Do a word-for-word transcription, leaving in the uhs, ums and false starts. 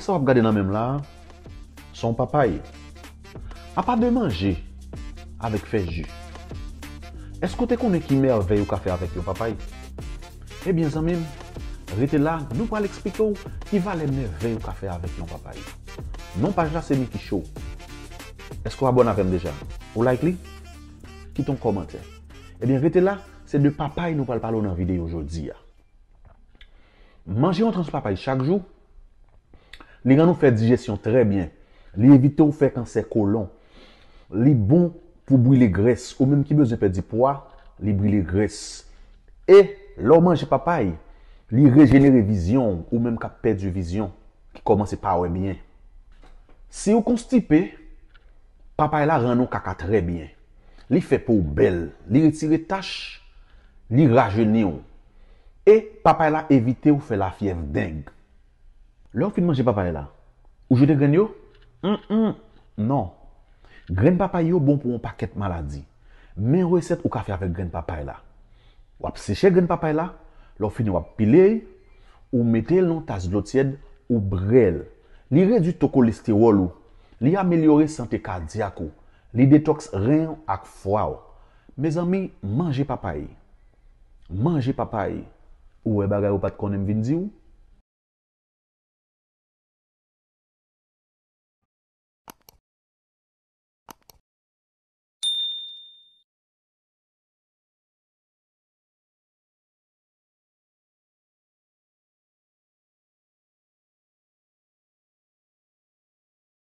Sa w ap gade nan men m la a, se yon papay. Apa de manje avèk fè ji, èske w te konnen ki mèvèy ou ka fè avèk yon papay? Ebyen, zanmi m, rete la, nou pral eksplike w ki valè mèvèy ou ka fè avèk yon papay. Non paj la se Mickey Show. Èske w abòne avè m deja? Ou like li? Kite yon kòmantè. Ebyen, rete la, se de papay nou pral pale w nan videyo jodi a. Manje yon tranch papay chak jou, li rann ou fè dijesyon trè byen. Li evite w fè kansè kolon. Li bon pou brile grès. Ou menm ki bezwen pèdi pwa, li brile grès. E lè w manje papay, li rejenere vizyon w, ou menm k ap pèdi vizyon, ki kòmanse pa wè byen. Si w konstipe, papay la rann ou kaka trè byen. Li fè po w bèl, li retire tach, li rajeni w. E papay la evite w fè lafyèv deng. Lè w fin manje papay la, ou jete grenn yo? Mm, mm, non. Grenn papay yo bon pou yon pakèt maladi. Men resèt ou ka fè avèk grenn papay la. W ap seche grenn papay la, lè w fini w ap pile l, ou mete l nan yon tas dlo tyèd, ou bwè l. Li redui to kolestewòl ou, li amelyore sante kadyak ou, li detòks ren w ak fwa w. Mezanmi, manje papay. Manje papay. Ou wè bagay ou pa t konnen m vin di w?